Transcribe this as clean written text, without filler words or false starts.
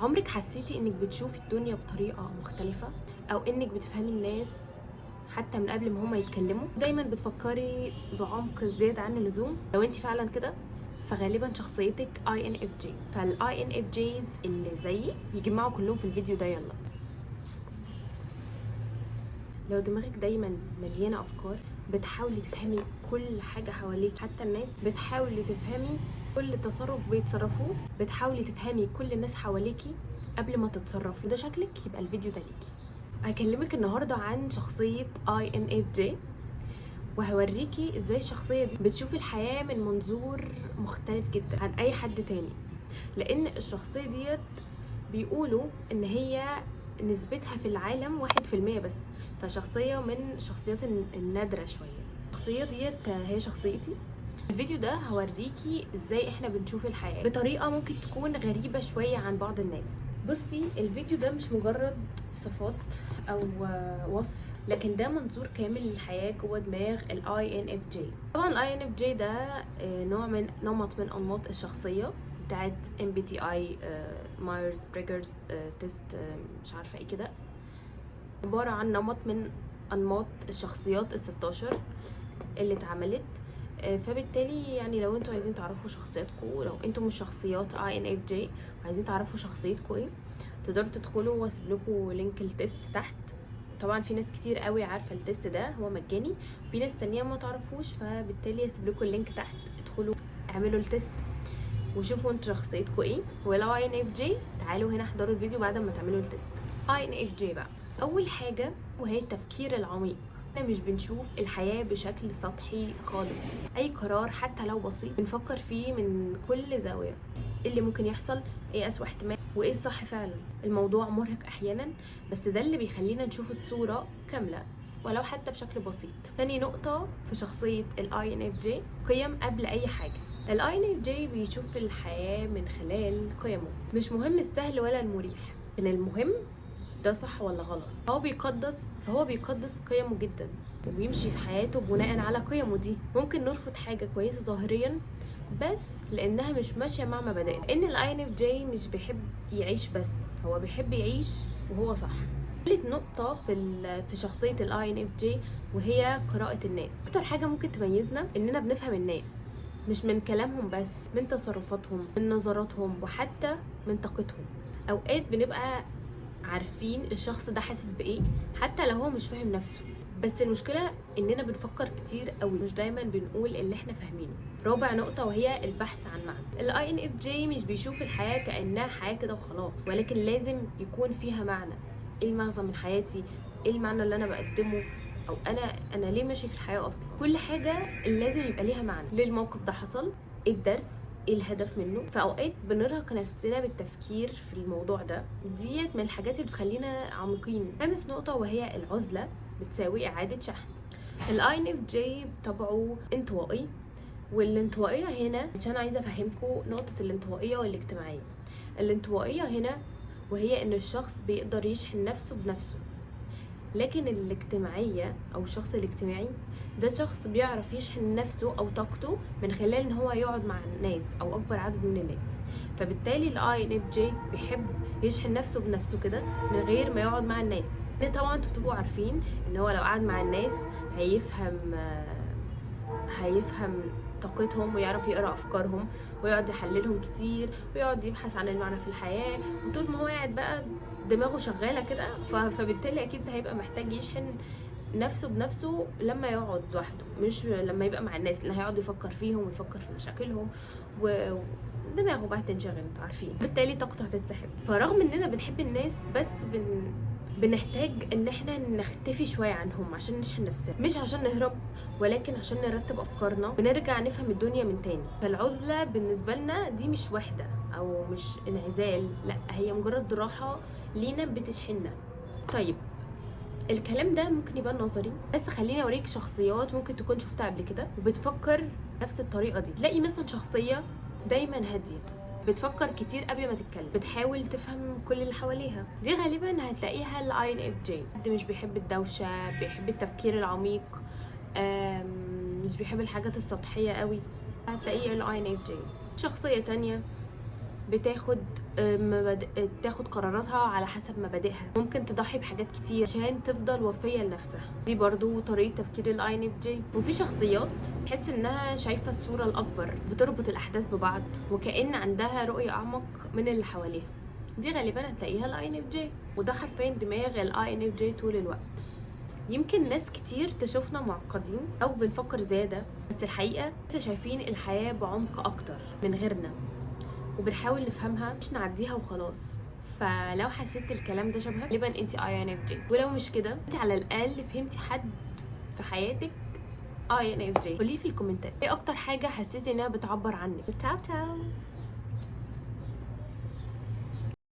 عمرك حسيتي انك بتشوفي الدنيا بطريقة مختلفة او انك بتفهمي الناس حتى من قبل ما هما يتكلموا؟ دايما بتفكري بعمق زيادة عن اللزوم. لو انت فعلا كده فغالبا شخصيتك INFJ. فال INFJs اللي زيي يجمعوا كلهم في الفيديو ده. يلا، لو دماغك دايما مليانة افكار، بتحاولي تفهمي كل حاجة حواليك حتى الناس، بتحاولي تفهمي كل تصرف بيتصرفوه، بتحاولي تفهمي كل الناس حواليكي قبل ما تتصرفي، ده شكلك، يبقى الفيديو ده ليكي. هكلمك النهارده عن شخصية INFJ وهوريكي ازاي الشخصية دي بتشوف الحياة من منظور مختلف جدا عن اي حد تاني، لان الشخصية ديت بيقولوا ان هي نسبتها في العالم 1% بس، فشخصية من الشخصيات النادرة شوية. الشخصية ديت هي شخصيتي. الفيديو ده هوريكي ازاي احنا بنشوف الحياة بطريقة ممكن تكون غريبة شوية عن بعض الناس. بصي، الفيديو ده مش مجرد صفات او وصف، لكن ده منظور كامل للحياة جوه دماغ ال INFJ. طبعا ال INFJ ده نوع من نمط من انماط الشخصية بتاعت MBTI، Myers Briggs test، مش عارفة ايه كده، عبارة عن نمط من انماط الشخصيات ال16 اللي اتعملت. فبالتالي لو انتوا عايزين تعرفوا شخصياتكم، لو انتوا مش شخصيات INFJ وعايزين تعرفوا شخصيتكم ايه، تقدروا تدخلوا واسيب لكم link ال test تحت. طبعا في ناس كتير قوي عارفه ال test ده، هو مجاني، وفي ناس تانية ما تعرفوش، فبالتالي هسيب لكم ال link تحت، ادخلوا اعملوا ال test وشوفوا انتوا شخصيتكم ايه. ولو INFJ تعالوا هنا احضروا الفيديو بعد ما تعملوا ال test. INFJ بقى اول حاجة وهي التفكير العميق. احنا مش بنشوف الحياة بشكل سطحي خالص، اي قرار حتى لو بسيط بنفكر فيه من كل زاوية، ايه اللي ممكن يحصل، ايه اسوأ احتمال، وايه الصح فعلا. الموضوع مرهق احيانا، بس ده اللي بيخلينا نشوف الصورة كاملة ولو حتى بشكل بسيط. تاني نقطة في شخصية ال INFJ، قيم قبل اي حاجة. ال INFJ بيشوف الحياة من خلال قيمه، مش مهم السهل ولا المريح، لكن المهم ده صح ولا غلط. فهو بيقدس قيمة جدا وبيمشي في حياته بناء على قيمة دي. ممكن نرفض حاجة كويسة ظاهريا بس لأنها مش ماشية مع مبادئنا. إن ال INFJ مش بيحب يعيش بس، هو بيحب يعيش وهو صح. ثالث نقطة في شخصية ال INFJ وهي قراءة الناس. أكتر حاجة ممكن تميزنا إننا بنفهم الناس، مش من كلامهم بس، من تصرفاتهم، من نظراتهم، وحتى من طاقتهم. أوقات بنبقى عارفين الشخص ده حاسس بإيه حتى لو هو مش فاهم نفسه، بس المشكلة إننا بنفكر كتير قوي، مش دايما بنقول اللي احنا فاهمينه. رابع نقطة وهي البحث عن معنى. ال INFJ مش بيشوف الحياة كأنها حياة كده وخلاص، ولكن لازم يكون فيها معنى. ايه المغزى من حياتي؟ ايه المعنى اللي انا بقدمه؟ او انا ليه ماشي في الحياة اصلا؟ كل حاجة لازم يبقى ليها معنى. ليه الموقف ده حصل؟ ايه الدرس؟ ايه الهدف منه؟ فاوقات بنرهق نفسنا بالتفكير في الموضوع ده. ديت من الحاجات اللي بتخلينا عميقين. خامس نقطة وهي العزلة بتساوي إعادة شحن. ال INFJ بطبعه انطوائي، والانطوائية هنا عشان عايزة أفهمكم نقطة الانطوائية والاجتماعية. الانطوائية هنا وهي إن الشخص بيقدر يشحن نفسه بنفسه، لكن الاجتماعية أو الشخص الاجتماعي ده شخص بيعرف يشحن نفسه أو طاقته من خلال إن هو يقعد مع الناس أو أكبر عدد من الناس. فبالتالي ال INFJ بيحب يشحن نفسه بنفسه كده من غير ما يقعد مع الناس. ده طبعا انتوا بتبقوا عارفين إن هو لو قعد مع الناس هيفهم طاقتهم ويعرف يقرأ أفكارهم ويقعد يحللهم كتير ويقعد يبحث عن المعنى في الحياة، وطول ما هو قاعد بقى دماغه شغالة كده، فبالتالي أكيد هيبقى محتاج يشحن نفسه بنفسه لما يقعد لوحده، مش لما يبقى مع الناس اللي هيقعد يفكر فيهم ويفكر في مشاكلهم ودماغه بقى هتنشغل، انتوا عارفين، بالتالي طاقته هتتسحب. فرغم اننا بنحب الناس بس بنحتاج ان احنا نختفي شوية عنهم عشان نشحن نفسنا، مش عشان نهرب ولكن عشان نرتب افكارنا ونرجع نفهم الدنيا من تاني. فالعزلة بالنسبة لنا دي مش وحدة او مش انعزال، لا هي مجرد راحة لينا بتشحننا. طيب الكلام ده ممكن يبان نظري، بس خليني اوريك شخصيات ممكن تكون شفتها قبل كده وبتفكر نفس الطريقة دي. تلاقي مثلا شخصية دايما هادية، بتفكر كتير قبل ما تتكلم، بتحاول تفهم كل اللي حواليها، دي غالبا هتلاقيها ال INFJ. حد مش بيحب الدوشة، بيحب التفكير العميق، مش بيحب الحاجات السطحية قوي، هتلاقيه ال INFJ. شخصية تانية بتاخد مبادئ، تاخد قراراتها على حسب مبادئها، ممكن تضحي بحاجات كتير عشان تفضل وفية لنفسها. دي برضو طريقة تفكير ال INFJ. وفي شخصيات تحس انها شايفة الصورة الاكبر، بتربط الاحداث ببعض وكأن عندها رؤية اعمق من اللي حواليها. دي غالبا هتلاقيها ال INFJ، وده حرفيا دماغ ال INFJ طول الوقت. يمكن ناس كتير تشوفنا معقدين او بنفكر زيادة، بس الحقيقة لسه شايفين الحياة بعمق اكتر من غيرنا، وبنحاول نفهمها مش نعديها وخلاص. فلو حسيت الكلام ده شبهك غالبا انت INFJ، ولو مش كده انت على الاقل فهمتي حد في حياتك INFJ. قولي في الكومنتات ايه اكتر حاجة حسيتي انها بتعبر عنك. ciao ciao.